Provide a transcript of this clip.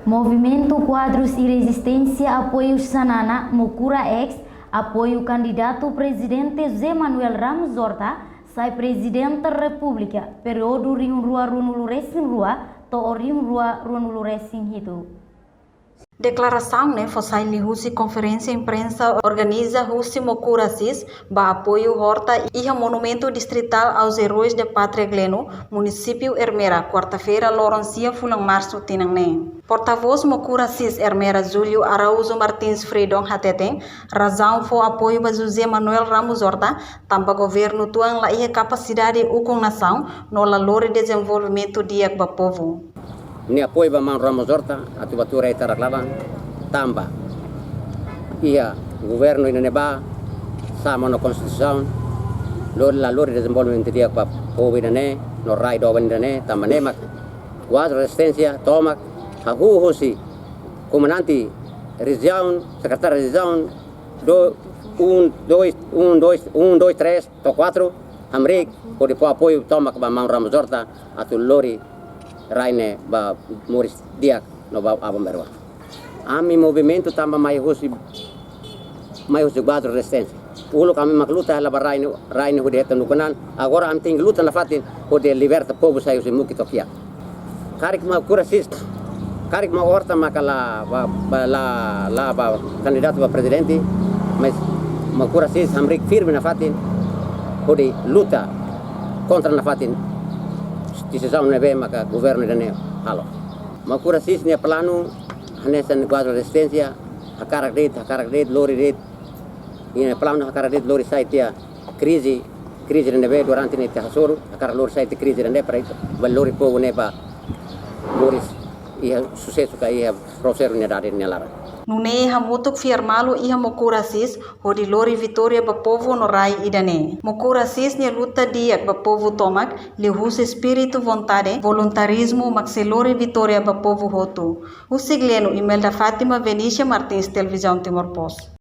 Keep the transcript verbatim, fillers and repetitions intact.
Movimentu Kuadrus i Rezisténsia apoiu Xanana Mokura X, apoiu kandidatu prezidente José Manuel Ramos Horta, sai Prezidente Repúblika, períodu rihun rua ruanulu resin rua to'o rihun rua ruanulu resin hitu. Deklarasaun ne'e fó sai liuhusi konferénsia imprensa organiza husi Mokura Sis ba apoiu Horta iha Monumentu Distritál aos Heróis da Pátria Gleno, Munisípiu Ermera, kuarta-feira loron sia fulan Marsu tinan neen. Portavós Mokura Sis Ermera Júlio Araújo Martins Fridon hateten, razaun fó apoiu ba José Manuel Ramos Horta, tanba governu tuan la iha kapasidade ukun nasaun no la lori dezenvolvimentu di'ak ba povu. Nia apoiu ba Maun Ramos Horta atu bá tuur ai-tarak laran, tanba iha governu ida-ne'ebá, sama ho konstituisaun, lori, la lori dezenvolvimentu di'ak ba povu ida-ne'e, no rai doben ida-ne'e, tanba ne'e mak Kuadrus Rezisténsia tomak hahú husi komandante rejiaun, sekretáriu rejiaun, do, un, dois, un, dois, un, dois, três, to'o kuatru, hamriik, hodi fó apoiu tomak ba Maun Ramos Horta, atu lori rai ne'e ba moris di'ak no ba aban-bainrua. Ami movimentu tanba mai husi, mai husi Kuadrus Rezisténsia. Uluk ami mak luta hela ba rai ne'e, rai ne'e hodi hetan ukun an. Agora ami tenke luta nafatin hodi liberta povu sai husi muki to'o kiak. Karik Mokura Sis, karik Mokura Horta maka la ba, ba la, la ba kandidatu ba prezidente, mas Mokura Sis hamriik firme nafatin hodi luta kontra nafatin desizaun ne'ebé maka governu ida-ne'e halo. Mokura Sis nia planu hanesan Kuadrus Rezisténsia, hakarak de'it, hakarak de'it, lori de'it. Nia planu hakarak de'it lori sai tiha krize, krize ida-ne'ebé durante ne'e ita hasoru, hakarak lori sai tiha krize ida-ne'e para ita bele lori povu ne'e ba moris iha susesu ka iha prosperidade nia laran. Nune'e hamutuk fiar malu iha Mokura Sis hodi lori vitória ba povu no rai ida-ne'e. Mokura Sis nia luta di'ak ba povu tomak, liuhusi espíritu vontade, voluntarizmu mak sei lori vitória ba povu hotu. Husi Gleno, Imelda Fátima, Venícia Martins, Televizaun Timor Post.